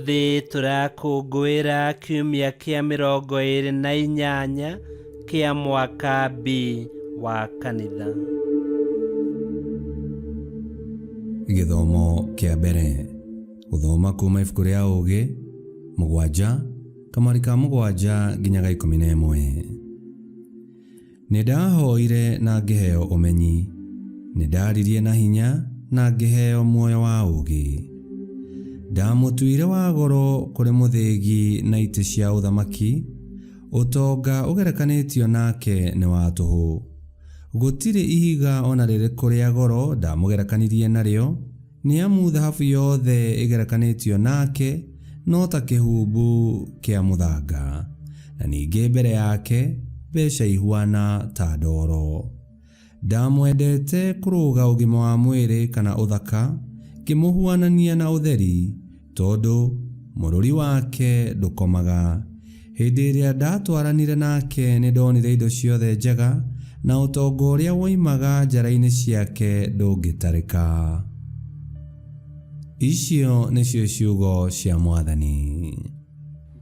Ũmũthĩ tũrakũngũĩra kiumia kĩa 28 kĩa mwaka B wa kanitha. Gĩthomo kĩa mbere. Gũthoma kuma ibuku rĩa Ũũgĩ, 7, kamwari ka 7 nginya ga 11. Nĩndahoire na ngĩheo ũmenyi, nĩndaririe na hinya na ngĩheo muoyo wa ũũgĩ. Ndamũtuire wa goro kũrĩ mũthĩgi na itĩ cia ũthamaki, ũtonga ũgerekanĩtio nake nĩ wa tũhũ. Gũtirĩ ihiga o na rĩrĩkũ rĩa goro ndamũgerekanirie narĩo, Nĩ amu thahabu yothe ĩgerekanĩtio nake no ta kĩhumbu kĩa mũthanga, na ningĩ mbere yake mbeca ihuana ta ndoro. Ndamwendete kũrũga ũgima wa mwĩrĩ kana ũthaka, ngĩmũhuanania na ũtheri, Tondũ mũrũri wake ndũkomaga. Hĩndĩ ĩrĩa ndatwaranire nake nĩndonire indo ciothe njega, na ũtonga ũrĩa woimaga njara-inĩ ciake ndũngĩtarĩka. Icio nĩcio ciugo cia Mwathani.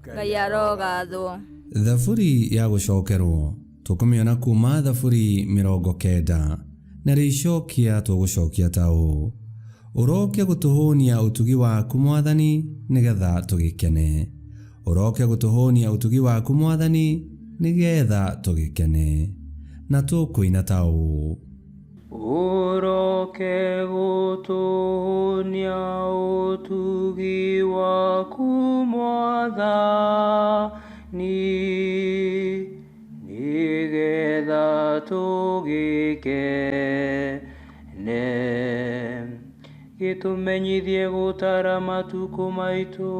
Ngai arogathwo. Thaburi ya gũcokerwo tũkũmĩona kuuma Thaburi 90, narĩo icokia tũgũcokia ta ũũ. Ũroke gũtũhũnia ũtugi waku Mwathani nĩgetha tũgĩkene. Ũroke gũtũhũnia ũtugi waku Mwathani nĩgetha tũgĩkene. Na tũkũina ta ũũ. Ũroke gũtũhũnia ũtugi waku Mwathani, nĩgetha tũgĩkene. Gĩtũmenyithie gũtara matukũ maitũ,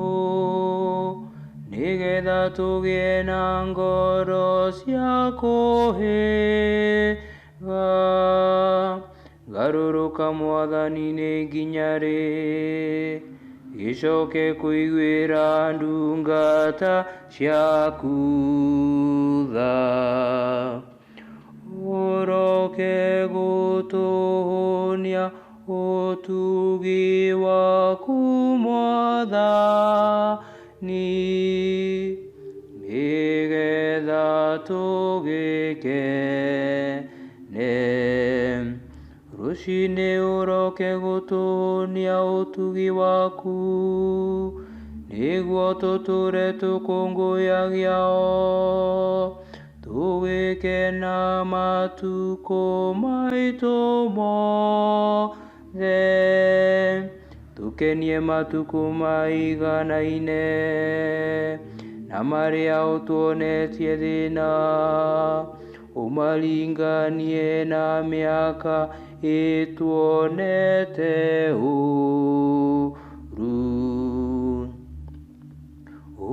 nĩgetha tũgĩe na ngoro cia kũhĩga. Garũrũka Mwathani nĩ nginya rĩ, gĩcoke kũiguĩra ndungata ciaku tha. Ũroke gũtũhũnia ũtugi waku Mwathani, nĩgetha tũgĩkene. Rũcinĩ ũroke gũtũhũnia ũtugi waku, nĩguo tũtũre tũkũngũyagia o, tũgĩkena matukũ maitũ mothe, tũkenie matukũ maiganaine, na marĩa ũtuonetie thĩna, ũmaringanie na mĩaka ĩtuonete ũũru.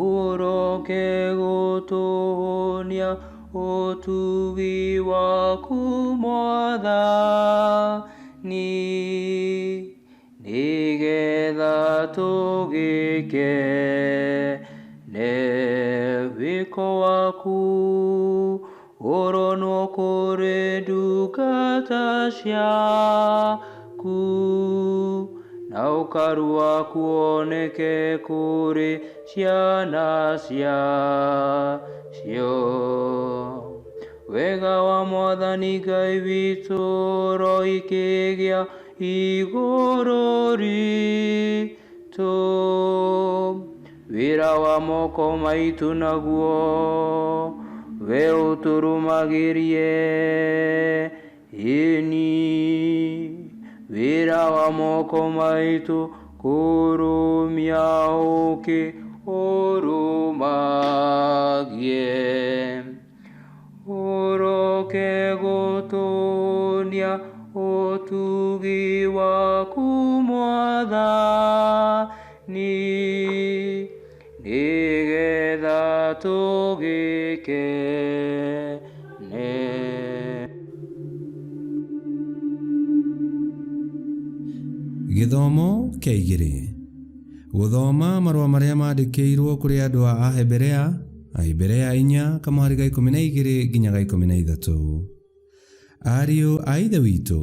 Ũroke gũtũhũnia ũtugi waku Mwathani, nĩgetha tũgĩkene. Wĩko waku ũronwo kũrĩ ndungata ciaku, na ũkaru waku woneke kũrĩ ciana ciacio. Wega wa Mwathani Ngai witũ ũroikĩgĩa igũrũ ritũ, wĩra wa moko maitũ naguo we ũtũrũmagĩrie, ĩni wĩra wa moko maitũ kũrũmia ũkĩ ũrũmagie. Ũroke gũtũhũnia ũtugi waku Mwathani, nĩgetha tũgĩkene. Gĩthomo kĩa igĩrĩ. Gũthoma marũa marĩa mandĩkĩirwo kũrĩ andũ a Ahebere Ahibiraya 4 kamũhari ga 12 nginya ga 13. Ariũ a Ithe witũ,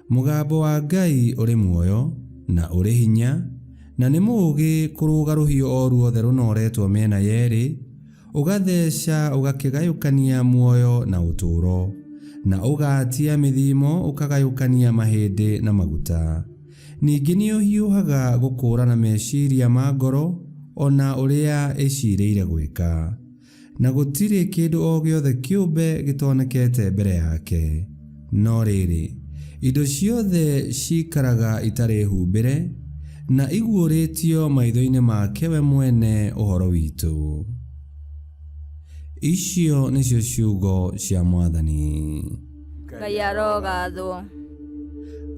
mũgambo wa Ngai ũrĩ muoyo na ũrĩ hinya, Na nĩ mũũgĩ kũrũga rũhiũ o ruothe rũnoretwo mĩena yerĩ, ũgatheca ũgakĩgayũkania muoyo na ũtũũro, na ũgaatia mĩthimo ũkagayũkania mahĩndĩ na maguta. Ningĩ nĩũhiũhaga gũkũũrana meciria ma ngoro o na ũrĩa ĩciirĩire gwĩka. Na gũtirĩ kĩndũ o gĩothe kĩũmbe gĩtonekete mbere yake. No rĩrĩ, indo ciothe ciikaraga itarĩ humbĩre, na iguũrĩtio maitho-inĩ make we mwene ũhoro witũ. Icio nĩcio ciugo cia Mwathani. Ngai arogathwo.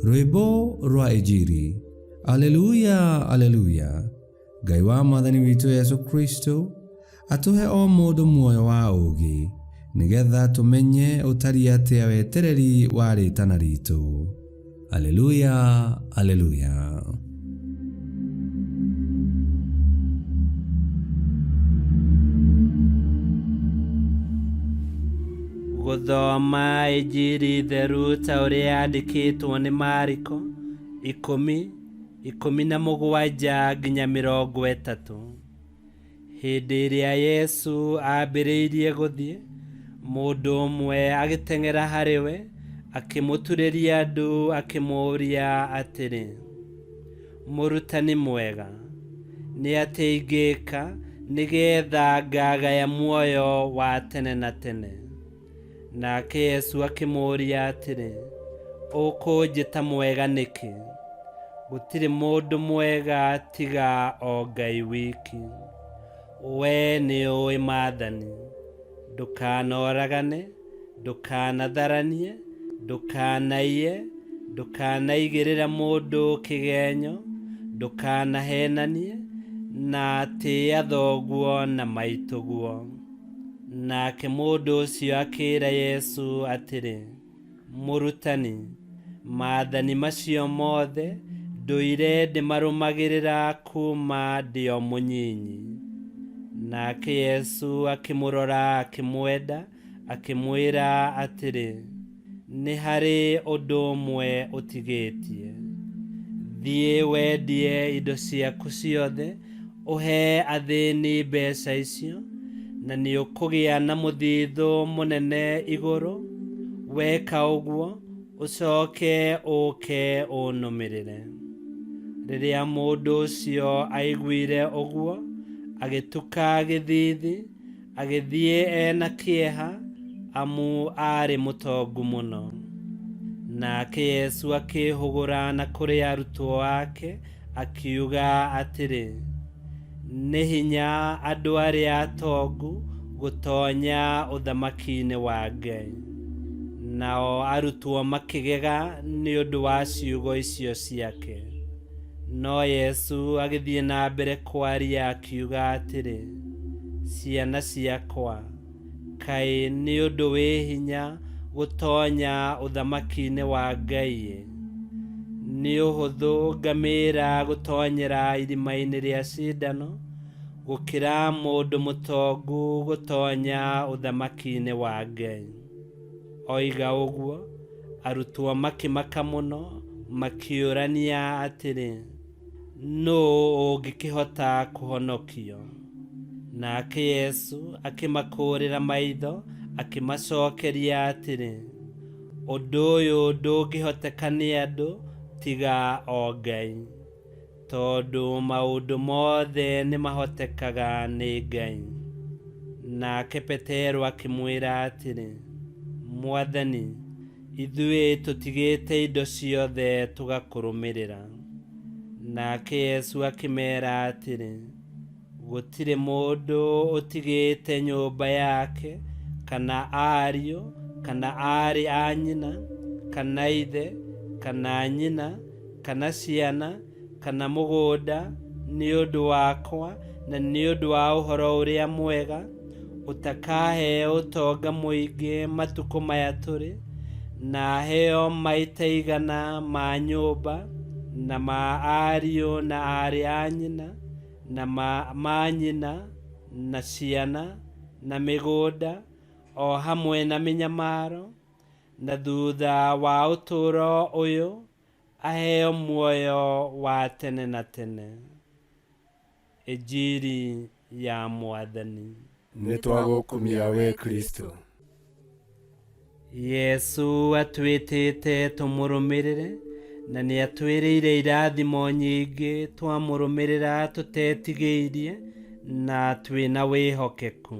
Rwĩmbo rwa Injiri. Aleluya, aleluya. Ngai wa Mwathani witũ Yesu Kristo atũhe o mũndũ muoyo wa ũũgĩ, nĩgetha tũmenye ũtariĩ atĩa wetereri wa rĩtana ritũ. Aleluya, aleluya. Gũthoma Injiri theru ta ũrĩa yandĩkĩtwo nĩ Mariko 10:17 nginya 30. Hĩndĩ ĩrĩa Yesu aambĩrĩirie gũthiĩ, mũndũ ũmwe agĩteng'era harĩ we, akĩmũturĩria ndu akĩmũũria atĩrĩ, Mũrutani mwega, nĩ atĩa ingĩka nĩgetha ngagaya muoyo wa tene na tene? Nake Yesu akĩmũũria atĩrĩ, Ũkũnjĩta mwega nĩkĩ? Gũtirĩ mũndũ mwega tiga o Ngai wiki. Wee nĩũĩ maathani: Ndũkanoragane, ndũkanatharanie, ndũkanaiye, ndũkanaigĩrĩre mũndũ kĩgenyo, ndũkanahenanie, na tĩĩa thoguo na maitũguo. Nake mũndũ ũcio akĩĩra Yesu atĩrĩ, Mũrutani, maathani macio mothe ndũire ndĩmarũmagĩrĩra kuuma ndĩ o mũnyinyi. Nake Yesu akĩmũrora akĩmwenda, akĩmwĩra atĩrĩ, Nĩ harĩ ũndũ ũmwe ũtigĩtie. Thiĩ wendie indo ciaku ciothe, ũhe athĩni mbeca icio, na nĩũkũgĩa na mũthithũ mũnene igũrũ. Weka ũguo, ũcoke ũũke ũnũmĩrĩre. Rĩrĩa mũndũ ũcio aiguire ũguo, agĩtuka gĩthiithi, agĩthiĩ e na kĩeha, amu aarĩ mũtongu mũno. Nake Yesu akĩĩhũgũra na kũrĩ arutwo ake, akiuga atĩrĩ, Nĩ hinya andũ arĩa atongu gũtonya ũthamaki-inĩ wa Ngai. Nao arutwo makĩgega nĩ ũndũ wa ciugo icio ciake. No Yesu agĩthiĩ na mbere kwaria akiuga atĩrĩ, Ciana ciakwa, kaĩ nĩ ũndũ wĩ hinya gũtonya ũthamaki-inĩ wa Ngai-ĩ! Nĩ ũhũthũ ngamĩra gũtonyera irima-inĩ rĩa cindano, gũkĩra mũndũ mũtongu gũtonya ũthamaki-inĩ wa Ngai. Oiga ũguo, arutwo makĩmaka mũno, makĩũrania atĩrĩ, Nũũ ũngĩkĩhota kũhonokio? Nake Yesu akĩmakũũrĩra maitho, akĩmacokeria atĩrĩ, Ũndũ ũyũ ndũngĩhoteka nĩ andũ, tiga o Ngai, tondũ maũndũ mothe nĩmahotekaga nĩ Ngai. Nake Petero akĩmwĩra atĩrĩ, Mwathani, ithuĩ tũtigĩte indo ciothe tũgakũrũmĩrĩra. Nake Yesu akĩmera atĩrĩ, Gũtirĩ mũndũ ũtigĩte nyũmba yake, kana ariũ, kana aarĩ a nyina, kana ithe, kana nyina, kana ciana, kana mũgũnda, nĩ ũndũ wakwa na nĩ ũndũ wa Ũhoro-ũrĩa-Mwega, ũtakaheo ũtonga mũingĩ matukũ maya tũrĩ, na aheo maita igana ma nyũmba, na ma ariũ na aarĩ a nyina, na ma manyina, na ciana, na mĩgũnda, o hamwe na mĩnyamaro, na thutha wa ũtũũro ũyũ aheo muoyo wa tene na tene. Injiri ya Mwathani. Nĩ twagũkumia we Kristo. Yesu atwĩtĩte tũmũrũmĩrĩre na nĩ atwĩrĩire irathimo nyingĩ twamũrũmĩrĩra tũtetigĩirie na twĩna wĩhokeku.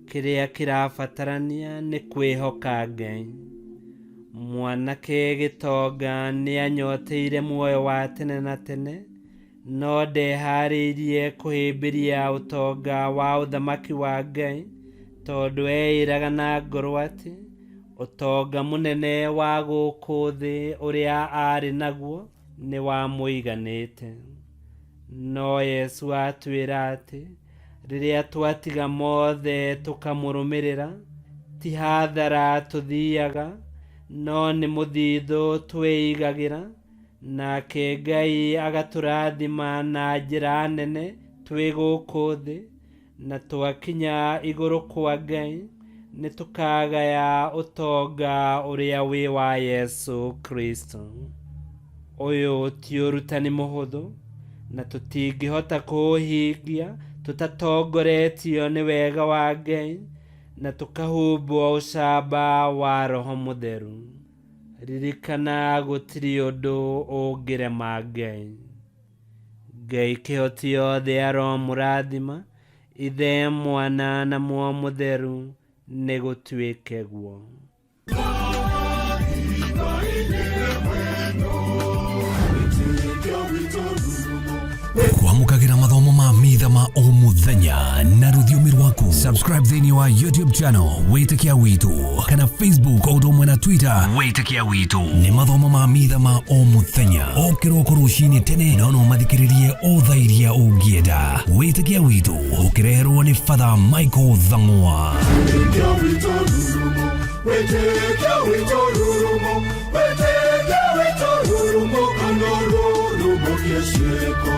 Kĩrĩa kĩrabatarania nĩ kwĩhoka Ngai. Mwanake gĩtonga nĩ anyoteire muoyo wa tene na tene, no ndeharĩirie kũhĩmbĩria ũtonga wa ũthamaki wa Ngai tondũ eĩraga na ngoro atĩ ũtonga mũnene wa gũkũ thĩ ũrĩa arĩ naguo nĩ wamũiganĩte. No Yesu atwĩra atĩ rĩrĩa twatiga mothe tũkamũrũmĩrĩra, ti hathara tũthiaga, no nĩ mũthithũ twĩigagĩra, nake Ngai agatũrathima na njĩra nene twĩ gũkũ thĩ, na twakinya igũrũ kwa Ngai nĩ tũkagaya ũtonga ũrĩa wĩ wa Yesu Kristo. Ũyũ ti ũrutani mũhũthũ na tũtingĩhota kũũhingia tũtatongoretio nĩ wega wa Ngai na tũkahumbwo ũcamba wa Roho Mũtheru. Ririkana gũtirĩ ũndũ ũngĩrema Ngai. Ngai kĩhoti yothe aromũrathima, Ithe, Mwana na Muoyo Mũtheru, nĩ gũtuĩke guo. Kwamũkagĩra mathomo ma mitha ma o mũthenya na rũthiomi rwaku. Subscribe thĩinĩ wa YouTube channel Wĩtĩkia Witũ kana Facebook o ũndũ ũmwe na Twitter Wĩtĩkia Witũ. Nĩ mathomo ma mitha ma o mũthenya o kĩroko rũcinĩ tene, no no mathikĩrĩrie o thaa iria ũngĩenda. Wĩtĩkia Witũ ũkĩreherwo nĩ Father Michael Thang'wa. Wĩtĩkia witũ rurumo, wĩtĩkia witũ rurumo, wĩtĩkia witũ rurumo, kana rurumo kĩciĩko.